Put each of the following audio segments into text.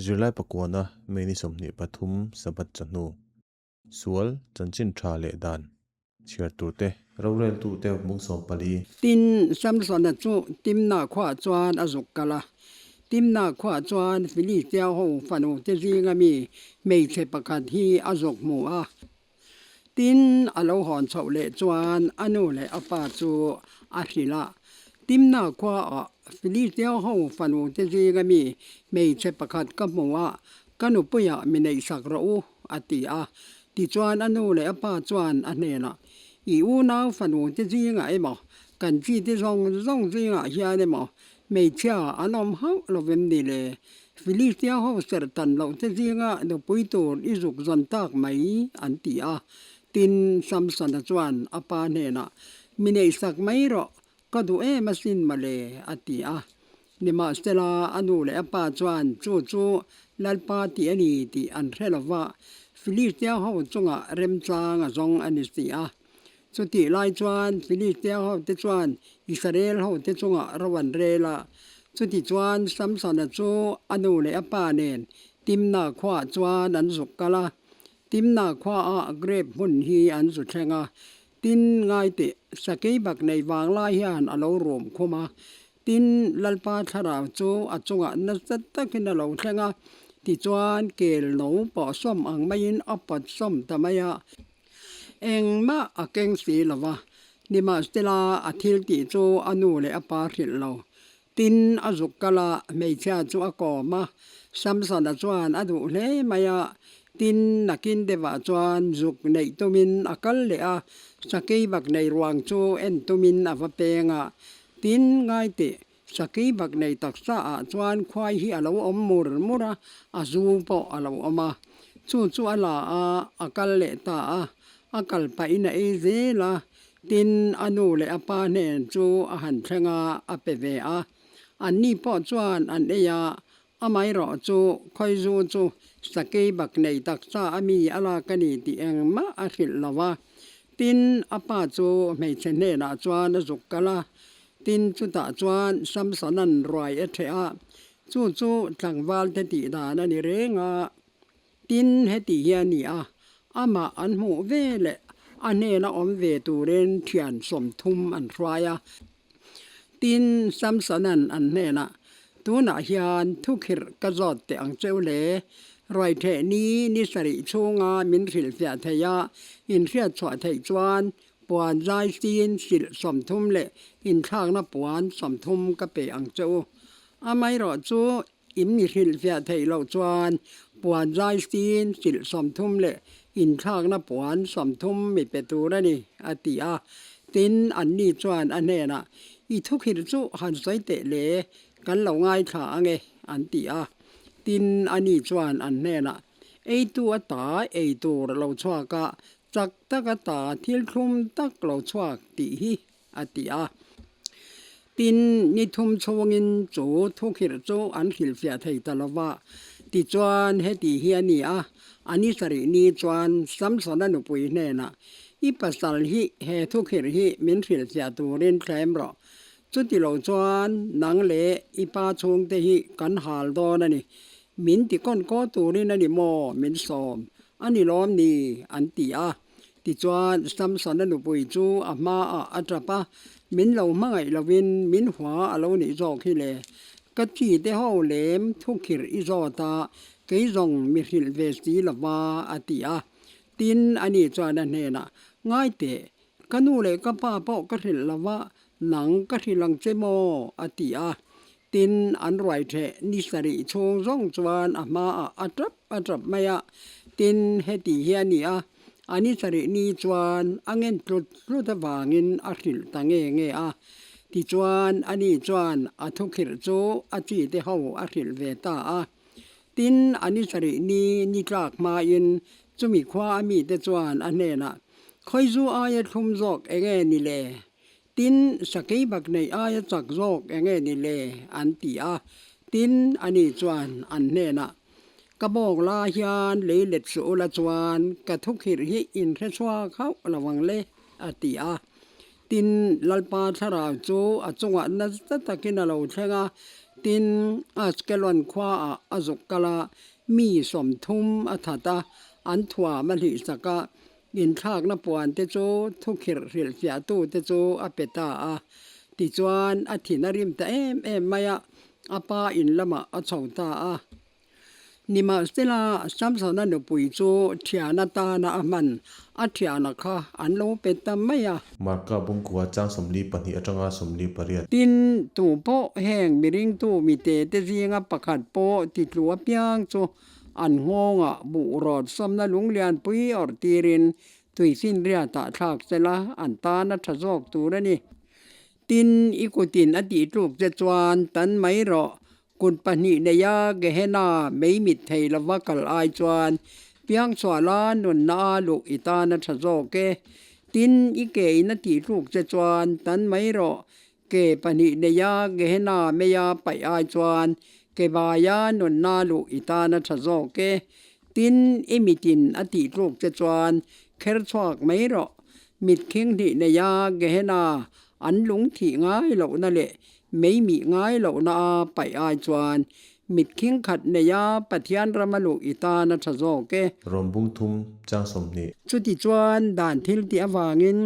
Zirlai pakuana May ni 23 Sabbath chawhnu, sual, chanchin tha leh dan, chhiar turte, roreltute mung 14. Tin, Samsona chu Timna khuaah chuan a zuk kal a. Timna khuaah chuan Filistia ho fanute zinga mi hmeichhe pakhat hi a zuk hmu a. Tin, a lo hawn chhoh leh chuan a nu leh a pa chu a hrilh a, Timna khuaah Filistia ho fanute zinga mi hmeichhe pakhat ka hmu a, ka nupuiah mi neihsak rawh u, a ti a. Tichuan a nu leh a pa chuan a hnenah, I unau fanute zingah emaw, kan chite zawng zawng zingah hian emaw Hmeichhia an awm hauh lo vem ni le? Filistia ho serh tan loh te zinga nupui tur i zuk zawn tak mai, an ti a. Tin, Samsona chuan a pa hnenah, Mi neihsak mai rawh, ka duh em asin mawle, a ti a. Nimahsela, a nu leh a pa chuan chu chu Lalpa tih a ni tih an hre lo va, Filistia ho chungah remchang a zawng a ni si a. Chutih lai chuan Filistia hote chuan Israel hote chungah ro an rel a. Chutichuan Samsona chu a nu leh a pa nen Timna khuaah chuan an zuk kal a. Timna khuaah grape hmun hi an zu thleng a. Tin, ngaiteh, sakei bak nei vang lai hian a lo rum khum a. Tin, Lalpa thlarau chu a chungah nasa takin a lo thleng a. Tichuan, kel no pawh sawm ang maiin a pawt sawm ta mai a. Engmah a keng si lo va, nimahsela a thil tih chu a nu leh a pa hrilh lo. Tin, a zuk kal a, hmeichhia chu a kawm a, Samsona chuan a duh hle mai a. Tin, nakin deuhah chuan zuk neih tumin a kal leh a, sakei bak nei ruang chu en tumin a va peng a. Tin, ngaiteh, sakei bak nei taksa ah chuan khuai hi a lo awm mur mur a, a zu pawh a lo awm a. Chu chu a la a, a kal leh ta a, a kal pahin a ei zel a, tin a nu leh a pa hnen chu a han thleng a, a pe ve a. Anni pawh chuan an ei a, amaherawh chu khawizu chu sakei bak nei taksa a mi a lak a ni tih engmah a hrilh lo a. Tin, a pa chu hmeichhe hnenah chuan a zuk kal a, Tin, chutah chuan Samsona'n ruai a ṭheh a, chu chu tlangvalte tih dan a ni reng a. Tin, heti hi a ni a, amah an hmuh ve leh a hnena awm ve turin ṭhian 30 an hruai a. Tin, Samsona'n an hnenah, Tunah hian thukhirh ka zawt teh ang cheu le, ruai ṭheh ni ni sarih chhunga min hrilhfiah thei a, inhriat chhuah theih chuan Puan zai sin silh 30 leh inthlakna puan 30 ka pe ang che u. Amaherawh chu in mi hrilhfiah theih loh chuan puan zai sin silh 30 leh inthlakna puan 30 mi pe tur a ni, a ti a. Tin, anni chuan a hnenah, I thukhirh chu han sawi teh le, kan lo ngaithla ang e, an ti a. Tin, ani chuan an hnenah, Eitu ata ei tur a lo chhuak a, Chak tak a ta thil thlum tak lo chhuak tih hi a ti a. Tin, ni thum chhungin chu thukhirh chu an hrilhfiah thei ta lo va. Tichuan, heti hi a ni a, a ni sarih ni chuan Samsona nupui hnenah, I pasal hi he thukhirh hi min hrilhfiah turin thlem rawh. Chuti lo chuan nang leh i pa chhungte hi kan hal dawn a ni. Min ti kawn kaw turin a ni maw min sawm? A ni lawm ni? an ti a. Tichuan, Samsona nupui chu a hmaah a tap a, Min lo hmangaih lovin min hua a lo nih zawk hi le. Ka chi te ho lem thukhirh i zawt a, kei zawng mi hrilh ve si lova, a ti a. Tin, ani chuan a hnenah, Ngai teh, ka nu leh ka pa pawh ka hrilh lova, nang ka hrilh ang che maw? a ti a. Tin, an ruai theh ni sarih chhung zawng chuan a hmaah a tap a tap mai a. Tin, heti hi a ni a, a ni sarih ni chuan a ngen tlut tlut avangin a hrilh ta nge nge a. Tichuan, ani chuan a thukhirh chu a chite ho a hrilh ve ta a. Tin, a ni sarih ni ni tlak hmain chumi khua a mite chuan a hnenah, Khawizu aia thlum zawk eng nge ni le? Tin, sakei bak neih aia chak zawk eng nge ni le? an ti a. Tin, ani chuan an hnenah, Ka bawk la hian lei let suh ula chuan ka thukhirh hi in hre chhuak hauh lo ang le, a ti a. Tin, Lalpa thlarau chu a chungah nasa takin a lo thleng a. Tin, Ashkelon khuaah a zuk kal a, mi 30 a that a, an thuam a hlihsak a, inthlakna puan te chu thukhirh hrilhfiahtute chu a pe ta a. Tichuan, a thin a rim ta em em mai a, a pa in lamah a chho ta a. Nimahsela, Samsona nupui chu thian atana a hman, a thiana kha an lo pe ta mai a. Marka bungkua chang 42 atanga 48. Tin, tu pawh heng miringtu mite te zinga pakhat pawh titlu apiang chu an nghawngah buh rawt sawmna lunglianpui awrh tirin tuifinriatah thlak sela an tan a tha zawk tur a ni. Tin, i kutin a tihtluk che chuan tan mai rawh. Kut pahnih neia Gehenna mei mit thei lova kal ai chuan piangchhuahla nunna a luh i tan a tha zawk e. Tin, i ke in a tihtluk che chuan tan mai rawh. Ke pahnih neia Gehenna meia paih ai chuan ke vaia nunna luh i tan a tha zawk e. Tin, i mitin a tihtluk che chuan kher chhuak mai rawh. Mit khinghnih neia Gehenna an lung thih ngai lohna leh mei mih ngai lohna a paih ai chuan mit khingkhat neia Pathian rama luh i tan a tha zawk e. Rawm bung thum chang 20. Chuti chuan dan thil tih avangin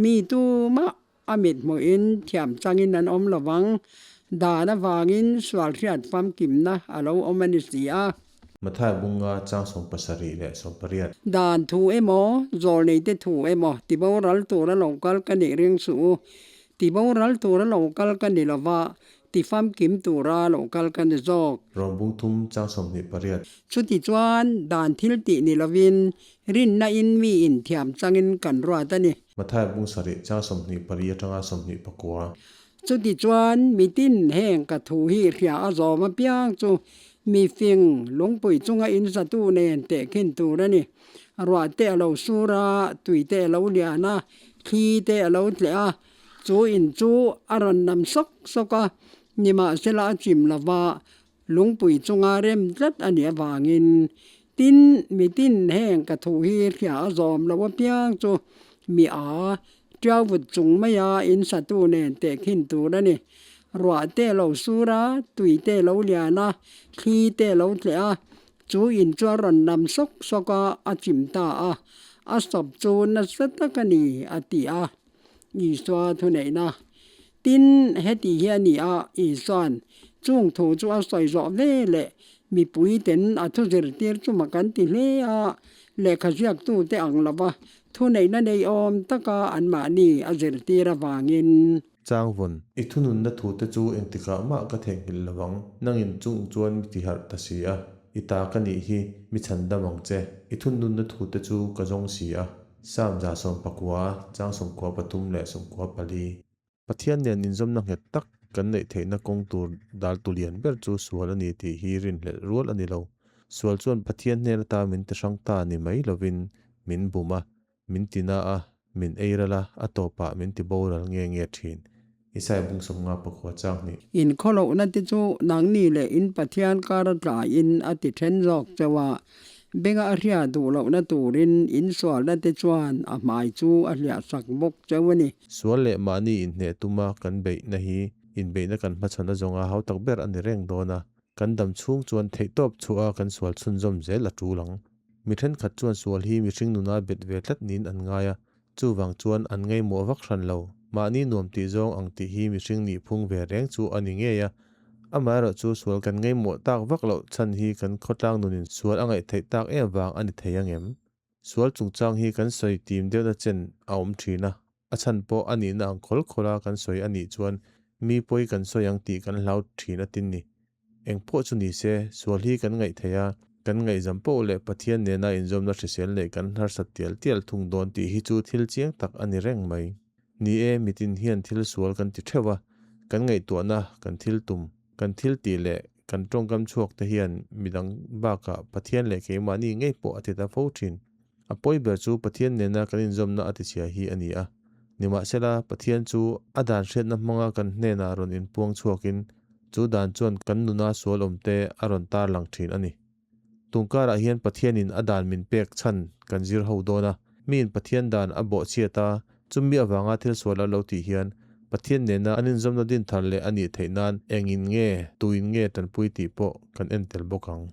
mi tumah a mit hmuhin thiam changin an awm lo vang. Dan avangin sual hriat famkimna a lo awm a ni si a. Mathai bunga chang 70 leh 80. Dan thu emaw, zawlneite thu emaw tiboral tura lo kal ka nih ring suh u. Tiboral tura lo kal ka ni lova, tifamkim tura lo kal ka ni zawk. Rawm bung thum chang 28. Chuti chuan dan thil tih ni lovin rinna in mi inthiam changin kan ruat a ni. Mathai bung sarih chang 24 atanga 29. Chuti chuan mitin heng ka thu hi hria a zawm apiang chu mi fing lungpui chunga insatu nen tehkhin tur a ni. Ruah te a lo sur a, tui te a lo lian a, thli te a lo tleh a, chu in chu a rawn nam sawk sawk a, nimahsela a chim lova Lungpui chunga rem tlat a nih avangin tin mitin heng ka thu hi hria a zawm lo apiang chu mi a tiauvut chung maia in satu nen tehkhin tur a ni. Ruah te a lo sur a, tui te a lo lian a, thli te a lo tleh a, chu in chu a rawn nam sawk sawk a, a chim ta a, a sawp chu nasa tak a ni, a ti a. Isua thuneihna. Tin, heti hi a ni a, Isua'n chung thu chu a sawi zawh ve leh mipuiten a thu zirtir chu mak an ti hle a, lehkha ziaktute ang lova thuneihna nei awm taka anmahni a zirtir avangin. Changvawn, i thununna thute chu engtikah mah ka theihnghilh lo ang, nangin chung chuan mi tiharh ta si a, i ta ka nih hi mi chhandam ang che, i thununna thute chu ka zawng si a. Psalm 190, chang 93 leh 94. Pathian nen inzawmna nghet tak kan neih theihna kawng tur dal tu lian ber chu sual a ni tih hi rinhlelh rual a ni lo. Sual chuan Pathian hnen ata min ti hrang ta ni mai lovin min bum a, min ti na a, min ei ral a, a tawpah min ti boral nge nge thin. Isaiah bung 59 chang hnih. Inkhawlohna te chu nangni leh in Pathian kar a tlaiin a ti then zawk chauh a, benga a hria duh lohna turin in sualna te chuan a hmai chu a hliah sak bawk chauh a ni. Sual leh mahni inhneh tuma kan beihna hi inbeihna kan hmachhawn azawnga hau tak ber a ni reng dawn a, kan dam chhung chuan theihtawp chhuah a kan sual chhunzawm zel a tul ang. Mi thenkhat chuan sual hi mihring nuna bet ve tlat niin an ngai a, Chuvang chuan an ngaihmawh vak hran lo. Mahni nuam tih zawng ang tih hi mihring nih phung ve reng chu a ni ngei a. Amaherawh chu sual kan ngaihmawh tak vak loh chhan hi kan khawtlang nunin sual a ngaih theih tak em vang a ni thei ang em? Sual chungchang hi kan sawi tim deuhna chen a awm thin a. A chhan pawh a nihna ang khawl khawl a kan sawi a nih chuan mi pawi kan sawi ang tih kan hlau thin a tin ni. Eng pawh chu ni se, sual hi kan ngaih theih a, kan ngaihzam poh leh Pathian nena inzawmna hrisel neih kan harsat tial tial thung dawn tih hi chu thil chiang tak a ni reng mai. Ni e, mitin hian thil sual kan ti theuh a, kan ngaihtuahna, kan thil tum, kan thil tih leh kan tawngkam chhuak te hian midang bakah Pathian leh keimahni ngei pawh a ti ta fo thin. A pawi ber chu Pathian nena kan inzawmna a tichhia hi a ni a. Nimahsela, Pathian chu a dan hriatna hmanga kan hnenah rawn inpuang chhuakin chu dan chuan kan nuna sual awmte a rawn tarlang thin a ni. Tungkarah hian Pathianin a dan min pek chhan kan zir ho dawn a. Miin Pathian dan a bawhchhiat a, chumi avanga thil sual a lo tih hian Pathian nena an inzawmna din thar leh a nih theih nan engin nge, tuin nge tanpui tih pawh kan en tel bawk ang.